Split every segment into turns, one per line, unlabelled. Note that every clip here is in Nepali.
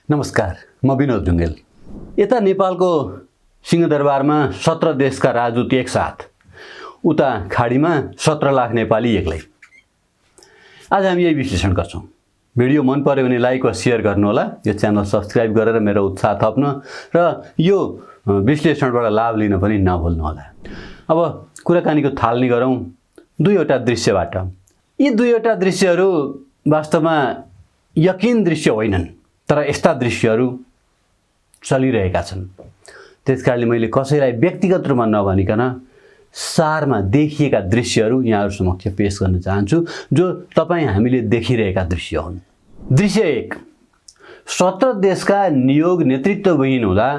नमस्कार, म विनोद ढुङ्गेल। यता नेपालको सिंहदरबारमा 17 देशका राजदूत एकसाथ, उता खाडीमा 17 लाख नेपाली एक्लै। आज हामी यही विश्लेषण गर्छौँ। भिडियो मन पर्यो भने लाइक वा सेयर गर्नुहोला, यो च्यानल सब्स्क्राइब गरेर मेरो उत्साह थप्न र यो विश्लेषणबाट लाभ लिन पनि नभुल्नुहोला। अब कुराकानीको थालनी गरौँ दुईवटा दृश्यबाट। यी दुईवटा दृश्यहरू वास्तवमा यकिन दृश्य होइनन्, तर यस्ता दृश्यहरू चलिरहेका छन्। त्यसकारणले मैले कसैलाई व्यक्तिगत रूपमा नभनिकन सारमा देखिएका दृश्यहरू यहाँहरू समक्ष पेश गर्न चाहन्छु, जो तपाईँ हामीले देखिरहेका दृश्य हुन्। दृश्य 1, 17 देशका नियोग नेतृत्वविहीन हुँदा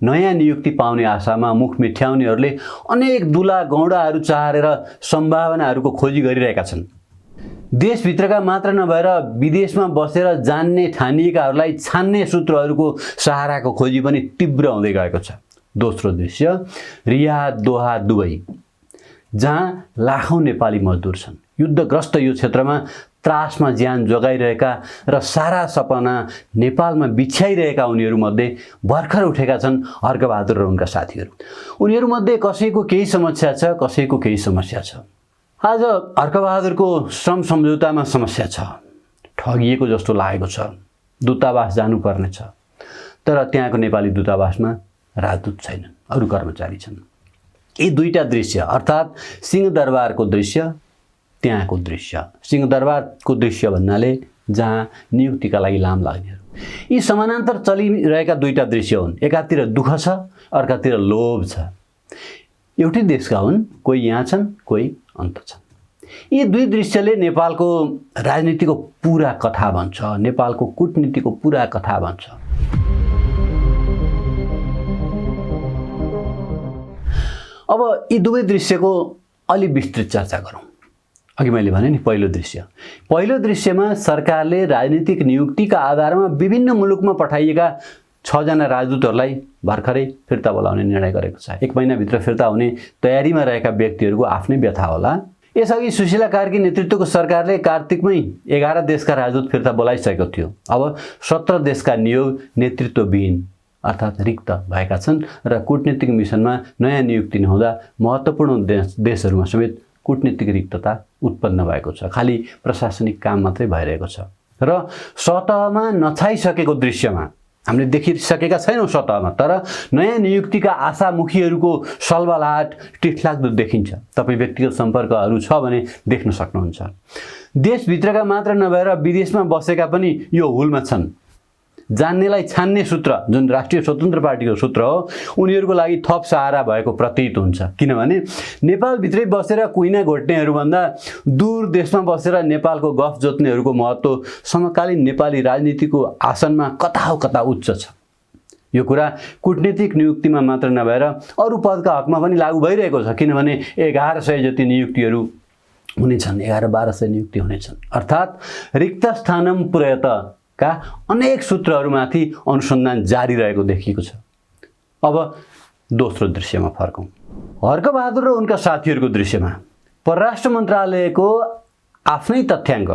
नयाँ नियुक्ति पाउने आशामा मुख मिठ्याउनेहरूले अनेक दुला गौडाहरू चाहेर सम्भावनाहरूको खोजी गरिरहेका छन्। देशभित्रका मात्र नभएर विदेशमा बसेर जान्ने ठानिएकाहरूलाई छान्ने सूत्रहरूको सहाराको खोजी पनि तीव्र हुँदै गएको छ। दोस्रो दृश्य रियाद, दोहा, दुबई, जहाँ लाखौँ नेपाली मजदुर छन्। युद्धग्रस्त यो क्षेत्रमा त्रासमा ज्यान जोगाइरहेका र सारा सपना नेपालमा बिछ्याइरहेका उनीहरूमध्ये भर्खर उठेका छन् हर्कबहादुर र उनका साथीहरू। उनीहरूमध्ये कसैको केही समस्या छ, कसैको केही समस्या छ। आज हर्कबहादुरको श्रम सम्झौतामा समस्या छ, ठगिएको जस्तो लागेको छ, दूतावास जानुपर्ने छ, तर त्यहाँको नेपाली दूतावासमा राजदूत छैनन्, अरू कर्मचारी छन्। यी दुईटा दृश्य अर्थात् सिंहदरबारको दृश्य, त्यहाँको दृश्य। सिंहदरबारको दृश्य भन्नाले जहाँ नियुक्तिका लागि लाम लाग्नेहरू, यी समानान्तर चलिरहेका दुईटा दृश्य हुन्। एकातिर दुःख छ, अर्कातिर लोभ छ। एउटै देशका हुन्, कोही यहाँ छन्, कोही अन्त छन्। यी दुई दृश्यले नेपालको राजनीतिको पुरा कथा भन्छ, नेपालको कूटनीतिको पुरा कथा भन्छ। अब यी दुवै दृश्यको अलि विस्तृत चर्चा गरौँ। अघि मैले भने नि पहिलो दृश्यमा सरकारले राजनीतिक नियुक्तिका आधारमा विभिन्न मुलुकमा पठाइएका 6 जना राजदूतहरूलाई भर्खरै फिर्ता बोलाउने निर्णय गरेको छ। 1 महिनाभित्र फिर्ता हुने तयारीमा रहेका व्यक्तिहरूको आफ्नै व्यथा होला। यसअघि सुशीला कार्की नेतृत्वको सरकारले कार्तिकमै 11 देशका राजदूत फिर्ता बोलाइसकेको थियो। अब 17 देशका नियोग नेतृत्वविहीन अर्थात् रिक्त भएका छन् र कूटनीतिक मिसनमा नयाँ नियुक्ति नहुँदा महत्त्वपूर्ण देशहरूमा समेत कूटनीतिक रिक्तता उत्पन्न भएको छ। खाली प्रशासनिक काम मात्रै भइरहेको छ र सतहमा नछाइसकेको दृश्यमा हामीले देखिसकेका छैनौँ सतहमा, तर नयाँ नियुक्तिका आशामुखीहरूको सलबलाहट टिठलाग्दो देखिन्छ। तपाईँ व्यक्तिगत सम्पर्कहरू छ भने देख्न सक्नुहुन्छ। देशभित्रका मात्र नभएर विदेशमा बसेका पनि यो हुलमा छन्। जान्नेलाई छान्ने सूत्र, जुन राष्ट्रिय स्वतन्त्र पार्टीको सूत्र हो, उनीहरूको लागि थप सहारा भएको प्रतीत हुन्छ। किनभने नेपालभित्रै बसेर कुइना घोट्नेहरूभन्दा दूर देशमा बसेर नेपालको गफ जोत्नेहरूको महत्त्व समकालीन नेपाली राजनीतिको आसनमा कता हो कता उच्च छ। यो कुरा कूटनीतिक नियुक्तिमा मात्र नभएर अरू पदका हकमा पनि लागू भइरहेको छ। किनभने 1100 जति नियुक्तिहरू हुनेछन्, 1100-1200 नियुक्ति हुनेछन्। अर्थात् रिक्त स्थानम पुरयत का अनेक सूत्रहरूमाथि अनुसन्धान जारी रहेको देखिएको छ। अब दोस्रो दृश्यमा फर्कौँ। हर्कबहादुर र उनका साथीहरूको दृश्यमा परराष्ट्र मन्त्रालयको आफ्नै तथ्याङ्क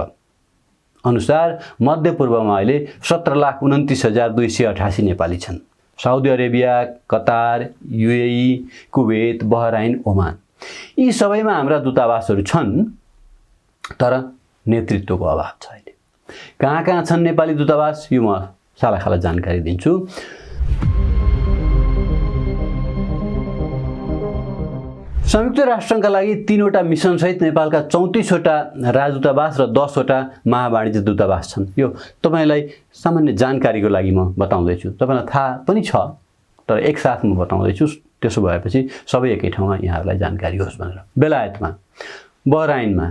अनुसार मध्यपूर्वमा अहिले 17,29,288 नेपाली छन्। Saudi Arabia, Qatar, UAE, Kuwait, Bahrain, Oman, यी सबैमा हाम्रा दूतावासहरू छन्, तर नेतृत्वको अभाव छ। अहिले कहाँ कहाँ छन् नेपाली दूतावास, यो म सालाखाला जानकारी दिन्छु। संयुक्त राष्ट्रका लागि 3वटा मिसनसहित नेपालका 34वटा राजदूतावास र 10वटा महावाणिज्य दूतावास छन्। यो तपाईँलाई सामान्य जानकारीको लागि म बताउँदैछु, तपाईँलाई थाहा पनि छ, तर एकसाथ म बताउँदैछु। त्यसो भएपछि सबै एकै ठाउँमा यहाँहरूलाई जानकारी होस् भनेर। बेलायतमा, बहराइनमा,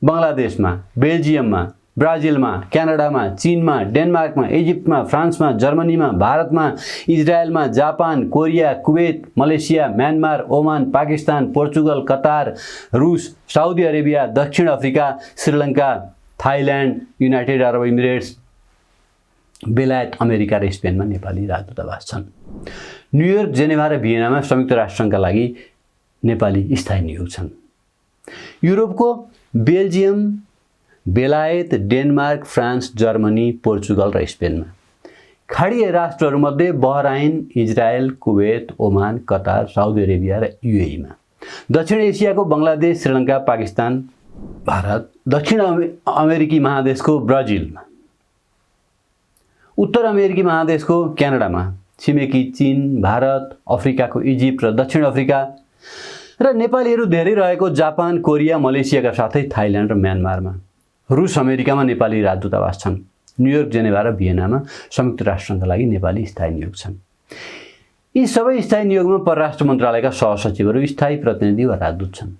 बङ्गलादेशमा, बेल्जियममा, ब्राजिलमा, क्यानाडामा, चीनमा, डेनमार्कमा, इजिप्टमा, फ्रान्समा, जर्मनीमा, भारतमा, इजरायलमा, Japan, Korea, Kuwait, Malaysia, Myanmar, Oman, Pakistan, Portugal, Qatar, रुस, साउदी अरेबिया, दक्षिण Africa, Sri Lanka, Thailand, United Arab Emirates, बेलायत, अमेरिका र स्पेनमा नेपाली राजदूतावास छन्। न्युयोर्क, जेनेभा र भियनामा संयुक्त राष्ट्रका लागि नेपाली स्थायी नियोग छन्। युरोपको बेल्जियम, बेलायत, डेनमार्क, फ्रान्स, जर्मनी, पोर्चुगल र स्पेनमा खाडीय राष्ट्रहरूमध्ये Bahrain, Israel, Kuwait, Oman, Qatar, Saudi Arabia र युएईमा, दक्षिण एसियाको बङ्गलादेश, श्रीलङ्का, पाकिस्तान, भारत, दक्षिण अमेरिकी महादेशको ब्राजिलमा, उत्तर अमेरिकी महादेशको क्यानाडामा, छिमेकी चीन, भारत, अफ्रिकाको इजिप्ट र दक्षिण अफ्रिका र नेपालीहरू धेरै रहेको जापान, कोरिया, मलेसियाका साथै थाइल्यान्ड र म्यानमारमा, रुस अमेरिकामा नेपाली राजदूतावास छन्। न्युयोर्क, जेनेभा र भियनामा संयुक्त राष्ट्रसङ्घका लागि नेपाली स्थायी नियोग छन्। यी सबै स्थायी नियोगमा परराष्ट्र मन्त्रालयका सहसचिवहरू स्थायी प्रतिनिधि वा राजदूत छन्।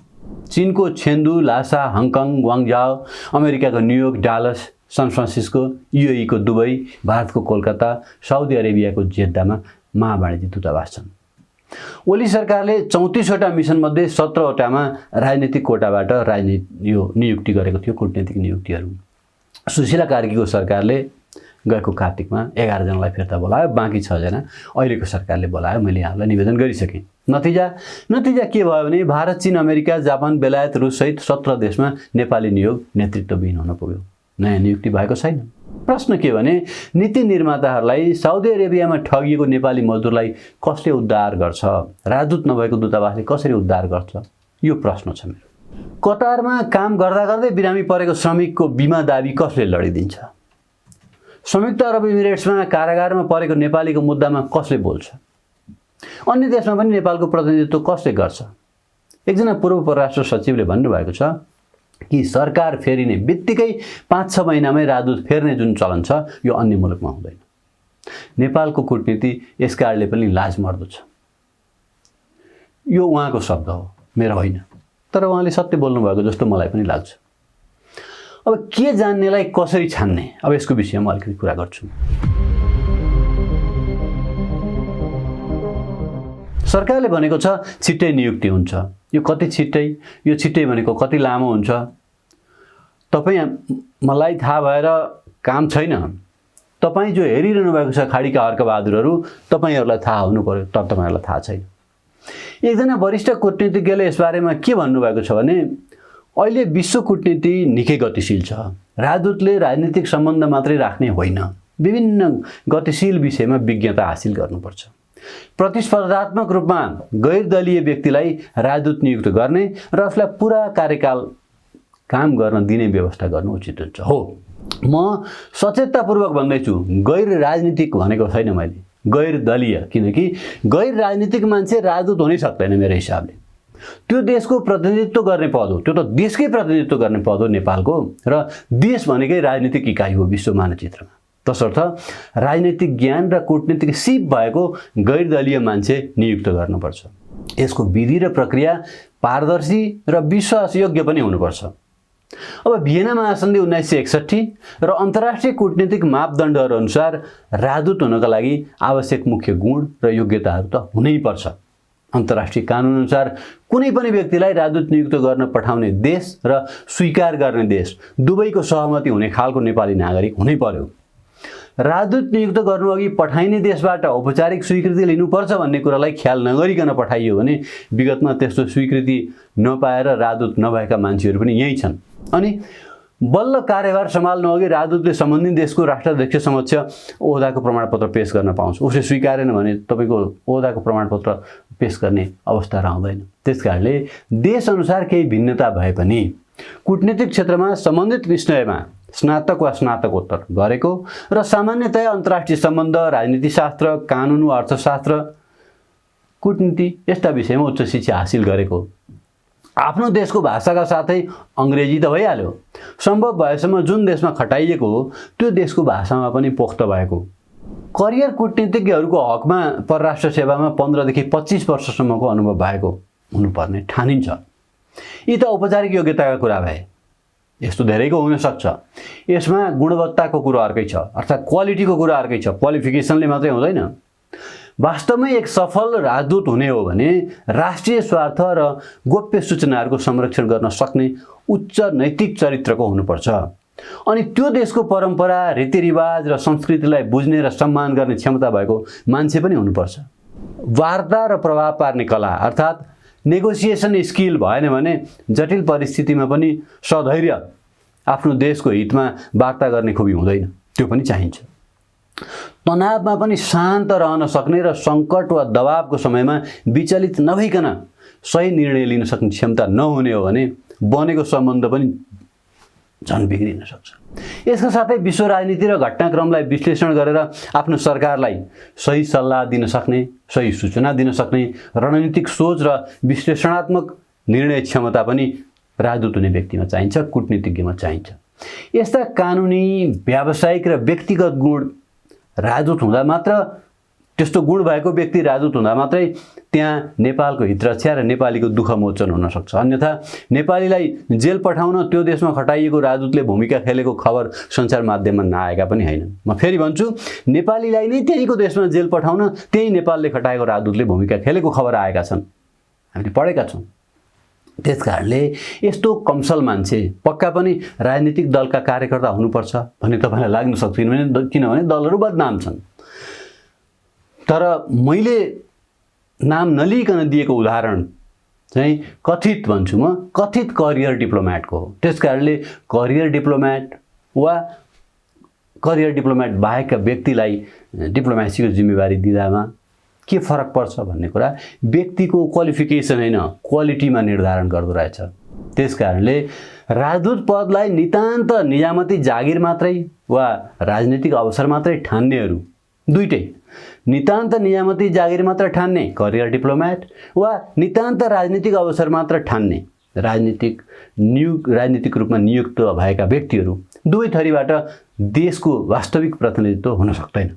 चीनको छेन्दु, लासा, हङकङ, ग्वाङ्जाओ, अमेरिकाको न्युयोर्क, डालस, सान फ्रान्सिस्को, युएईको दुबई, भारतको कोलकाता, साउदी अरेबियाको जेद्दामा महावाणिज्य दूतावास छन्। ओली सरकारले 34वटा मिसनमध्ये 17वटामा राजनीतिक कोटाबाट नियुक्ति गरेको थियो, कूटनीतिक नियुक्तिहरू। सुशीला कार्कीको सरकारले गएको कार्तिकमा 11 जनालाई फिर्ता बोलायो, बाँकी 6 जना अहिलेको सरकारले बोलायो। मैले यहाँलाई निवेदन गरिसकेँ। नतिजा के भयो भने भारत, चीन, अमेरिका, जापान, बेलायत, रुस सहित 17 देशमा नेपाली नियोग नेतृत्वविहीन हुन पुग्यो। नयाँ नियुक्ति भएको छैन। प्रश्न के भने नीति निर्माताहरूलाई साउदी अरेबियामा ठगिएको नेपाली मजदुरलाई कसले उद्धार गर्छ? राजदूत नभएको दूतावासले कसरी उद्धार गर्छ? यो प्रश्न छ मेरो। कतारमा काम गर्दा गर्दै बिरामी परेको श्रमिकको बिमा दाबी कसले लडिदिन्छ? संयुक्त अरब इमिरेट्समा कारागारमा परेको नेपालीको मुद्दामा कसले बोल्छ? अन्य देशमा पनि नेपालको प्रतिनिधित्व कसले गर्छ? एकजना पूर्व परराष्ट्र सचिवले भन्नुभएको छ कि सरकार फेरिने बित्तिकै 5-6 महिनामै राजदूत फेर्ने जुन चलन छ यो अन्य मुलुकमा हुँदैन। नेपालको कूटनीति यस कारणले पनि लाज मर्दो छ। यो उहाँको शब्द हो, मेरो होइन। तर उहाँले सत्य बोल्नुभएको जस्तो मलाई पनि लाग्छ। अब के जान्नेलाई कसरी छान्ने, अब यसको विषयमा अलिकति कुरा गर्छु। सरकारले भनेको छ छिट्टै नियुक्ति हुन्छ। यो कति छिट्टै? यो छिट्टै भनेको कति लामो हुन्छ? मलाई थाहा भएर काम छैन। तपाईँ जो हेरिरहनु भएको छ खाडीका हर्कबहादुरहरू, तपाईँहरूलाई थाहा हुनु पर्यो, तर तपाईँहरूलाई थाहा छैन। एकजना वरिष्ठ कूटनीतिज्ञले यसबारेमा के भन्नुभएको छ भने अहिले विश्व कूटनीति निकै गतिशील छ। राजदूतले राजनीतिक सम्बन्ध मात्रै राख्ने होइन, विभिन्न गतिशील विषयमा विज्ञता हासिल गर्नुपर्छ। प्रतिस्पर्धात्मक रूपमा गैर दलीय व्यक्तिलाई राजदूत नियुक्त गर्ने र उसलाई पुरा कार्यकाल काम गर्न दिने व्यवस्था गर्नु उचित हुन्छ। हो, म सचेततापूर्वक भन्दैछु, गैर राजनीतिक भनेको छैन मैले, गैर दलीय, किनकि गैर राजनीतिक मान्छे राजदूत हुनै सक्दैन मेरो हिसाबले। त्यो देशको प्रतिनिधित्व गर्ने पद हो, त्यो त देशकै प्रतिनिधित्व गर्ने पद हो नेपालको, र देश भनेकै राजनीतिक इकाइ हो विश्व मानचित्रमा। तसर्थ राजनीतिक ज्ञान र कूटनीतिक सिप भएको गैर दलीय मान्छे नियुक्त गर्नुपर्छ। यसको विधि र प्रक्रिया पारदर्शी र विश्वासयोग्य पनि हुनुपर्छ। अब भियना महासन्धि 1961 र अन्तर्राष्ट्रिय कूटनीतिक मापदण्डहरू अनुसार राजदूत हुनका लागि आवश्यक मुख्य गुण र योग्यताहरू त हुनै पर्छ। अन्तर्राष्ट्रिय कानुन अनुसार कुनै पनि व्यक्तिलाई राजदूत नियुक्त गर्न पठाउने देश र स्वीकार गर्ने देश दुवैको सहमति हुने खालको नेपाली नागरिक हुनै पर्यो। राजदूत नियुक्त गर्नुअघि पठाइने देशबाट औपचारिक स्वीकृति लिनुपर्छ भन्ने कुरालाई ख्याल नगरिकन पठाइयो भने विगतमा त्यस्तो स्वीकृति नपाएर राजदूत नभएका मान्छेहरू पनि यही छन्। अनि बल्ल कार्यभार सम्हाल्नु अघि राजदूतले सम्बन्धित देशको राष्ट्राध्यक्ष समक्ष ओहदाको प्रमाणपत्र पेश गर्न पाउँछ। उसले स्वीकारेन भने तपाईँको ओहदाको प्रमाणपत्र पेश गर्ने अवस्था रहँदैन। त्यसकारणले देशअनुसार केही भिन्नता भए पनि कूटनीतिक क्षेत्रमा सम्बन्धित विषयमा स्नातक वा स्नातकोत्तर गरेको र सामान्यतया अन्तर्राष्ट्रिय सम्बन्ध, राजनीतिशास्त्र, कानुन वा अर्थशास्त्र, कूटनीति यस्ता विषयमा उच्च शिक्षा हासिल गरेको, आफ्नो देशको भाषाका साथै अङ्ग्रेजी त भइहाल्यो, सम्भव भएसम्म जुन देशमा खटाइएको हो त्यो देशको भाषामा पनि पोख्त भएको, करियर कूटनीतिज्ञहरूको हकमा परराष्ट्र सेवामा 15 देखि 25 वर्षसम्मको अनुभव भएको हुनुपर्ने ठानिन्छ। यी त औपचारिक योग्यताका कुरा भए। यस्तो धेरैको हुन सक्छ। यसमा गुणवत्ताको कुरा अर्कै छ, अर्थात् क्वालिटीको कुरा अर्कै छ, क्वालिफिकेसनले मात्रै हुँदैन। वास्तवमै एक सफल राजदूत हुने हो भने राष्ट्रिय स्वार्थ र गोप्य सूचनाहरूको संरक्षण गर्न सक्ने उच्च नैतिक चरित्रको हुनुपर्छ। अनि त्यो देशको परम्परा, रीतिरिवाज र संस्कृतिलाई बुझ्ने र सम्मान गर्ने क्षमता भएको मान्छे पनि हुनुपर्छ। वार्ता र प्रभाव पार्ने कला अर्थात् नेगोसिएसन स्किल भएन भने जटिल परिस्थितिमा पनि सधैर्य आफ्नो देशको हितमा वार्ता गर्ने खुबी हुँदैन, त्यो पनि चाहिन्छ। तनावमा पनि शान्त रहन सक्ने र सङ्कट वा दबावको समयमा विचलित नभइकन सही निर्णय लिन सक्ने क्षमता नहुने हो भने बनेको सम्बन्ध पनि झन् बिग्रिन सक्छ। यसका साथै विश्व राजनीति र घटनाक्रमलाई विश्लेषण गरेर आफ्नो सरकारलाई सही सल्लाह दिन सक्ने, सही सूचना दिन सक्ने रणनीतिक सोच र विश्लेषणात्मक निर्णय क्षमता पनि राजदूत हुने व्यक्तिमा चाहिन्छ, कूटनीतिज्ञमा चाहिन्छ। यस्ता कानुनी, व्यावसायिक र व्यक्तिगत गुण राजदूत हुँदा मात्र, त्यस्तो गुण भएको व्यक्ति राजदूत हुँदा मात्रै त्यहाँ नेपालको हितरक्षा र नेपालीको दुःख मोचन हुन सक्छ। अन्यथा नेपालीलाई जेल पठाउन त्यो देशमा खटाइएको राजदूतले भूमिका खेलेको खबर सञ्चार माध्यममा नआएका पनि हैनन्। म फेरि भन्छु, नेपालीलाई नै त्यहीँको देशमा जेल पठाउन त्यही नेपालले खटाएको राजदूतले भूमिका खेलेको खबर आएका छन्, हामीले पढेका छौँ। त्यसकारणले यस्तो कमसल मान्छे पक्का पनि राजनीतिक दलका कार्यकर्ता हुनुपर्छ भन्ने तपाईँलाई लाग्न सक्छ, किनभने दलहरू बदनाम छन्। तर मैले नाम नलिकन दिएको उदाहरण चाहिँ कथित भन्छु म, कथित करियर डिप्लोमेटको हो। त्यसकारणले करियर डिप्लोमेट वा करियर डिप्लोमेट बाहेकका व्यक्तिलाई डिप्लोमेसीको जिम्मेवारी दिँदामा के फरक पर्छ भन्ने कुरा व्यक्तिको क्वालिफिकेसन हैन, क्वालिटीमा निर्धारण गर्दो रहेछ। त्यसकारणले राजदूत पदलाई नितान्त निजामती जागिर मात्रै वा राजनीतिक अवसर मात्रै ठान्नेहरू, दुईटै नितान्त निजामती जागिर मात्र ठान्ने करियर डिप्लोमेट वा नितान्त राजनीतिक अवसर मात्र ठान्ने राजनीतिक रूपमा नियुक्त भएका व्यक्तिहरू, दुवै थरीबाट देशको वास्तविक प्रतिनिधित्व हुन सक्दैन।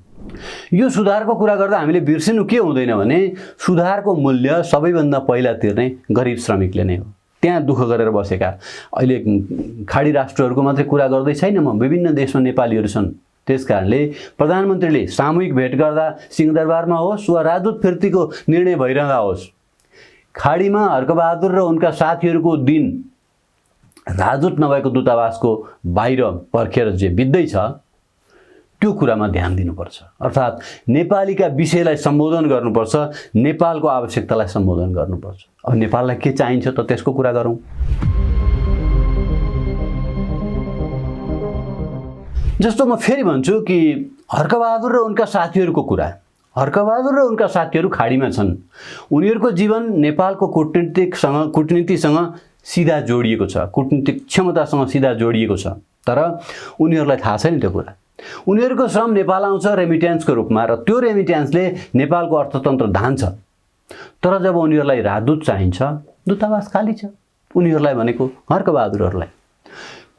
यो सुधारको कुरा गर्दा हामीले बिर्सिनु के हुँदैन भने सुधारको मूल्य सबैभन्दा पहिला तिर्ने गरिब श्रमिकले नै हो। त्यहाँ दुःख गरेर बसेका, अहिले खाडी राष्ट्रहरूको मात्रै कुरा गर्दै छैन म, विभिन्न देशमा नेपालीहरू छन्। त्यसकारणले प्रधानमन्त्रीले सामूहिक भेट गर्दा सिंहदरबारमा होस् वा राजदूत फिर्तीको निर्णय भइरहँदा होस्, खाडीमा हर्कबहादुर र उनका साथीहरूको दिन राजदूत नभएको दूतावासको बाहिर पर्खेर जे बित्दैछ त्यो कुरामा ध्यान दिनुपर्छ। अर्थात् नेपालीका विषयलाई सम्बोधन गर्नुपर्छ, नेपालको आवश्यकतालाई सम्बोधन गर्नुपर्छ। अब नेपाललाई के चाहिन्छ त त्यसको कुरा गरौँ। जस्तो म फेरि भन्छु कि हर्कबहादुर र उनका साथीहरूको कुरा, हर्कबहादुर र उनका साथीहरू खाडीमा छन्। उनीहरूको जीवन नेपालको कूटनीतिसँग सिधा जोडिएको छ, कूटनीतिक क्षमतासँग सिधा जोडिएको छ। तर उनीहरूलाई थाहा छैन त्यो कुरा। उनीहरूको श्रम नेपाल आउँछ रेमिट्यान्सको रूपमा र त्यो रेमिट्यान्सले नेपालको अर्थतन्त्र धान्छ। तर जब उनीहरूलाई राजदूत चाहिन्छ, दूतावास खाली छ। उनीहरूलाई भनेको हर्कबहादुरहरूलाई।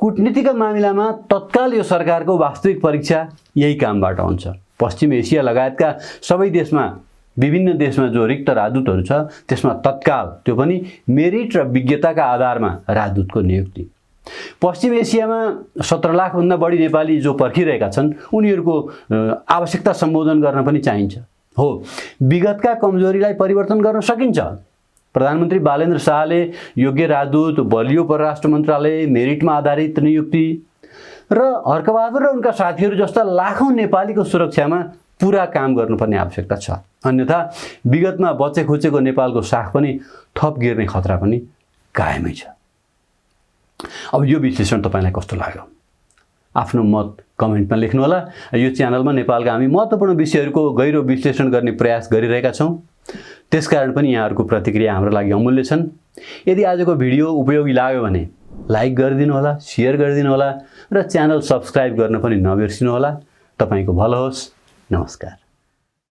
कूटनीतिका मामिलामा तत्काल यो सरकारको वास्तविक परीक्षा यही कामबाट हुन्छ। पश्चिम एसिया लगायतका सबै देशमा, विभिन्न देशमा जो रिक्त राजदूतहरू छ त्यसमा तत्काल, त्यो पनि मेरिट र विज्ञताका आधारमा राजदूतको नियुक्ति। पश्चिम एसियामा 17 लाखभन्दा बढी नेपाली जो पर्खिरहेका छन् उनीहरूको आवश्यकता सम्बोधन गर्न पनि चाहिन्छ। हो, विगतका कमजोरीलाई परिवर्तन गर्न सकिन्छ। प्रधानमन्त्री बालेन्द्र शाहले योग्य राजदूत, बलियो परराष्ट्र मन्त्रालय, मेरिटमा आधारित नियुक्ति र हर्कबहादुर र उनका साथीहरू जस्ता लाखौं नेपालीको सुरक्षामा पुरा काम गर्नुपर्ने आवश्यकता छ। अन्यथा विगतमा बचे खुचेको नेपालको साख पनि थप गिर्ने खतरा पनि कायमै छ। अब यो विश्लेषण तपाईलाई कस्तो लाग्यो? आफ्नो मत कमेन्टमा लेख्नुहोला। यो च्यानलमा नेपालका हामी महत्त्वपूर्ण विषयहरूको गहिरो विश्लेषण गर्ने प्रयास गरिरहेका छौँ। त्यसकारण पनि यहाँहरूको प्रतिक्रिया हाम्रो लागि अमूल्य छन्। यदि आजको भिडियो उपयोगी लाग्यो भने लाइक गरिदिनु होला, शेयर गरिदिनु होला र च्यानल सब्स्क्राइब गर्न पनि नबिर्सिनु होला। तपाईको भलो होस्। नमस्कार।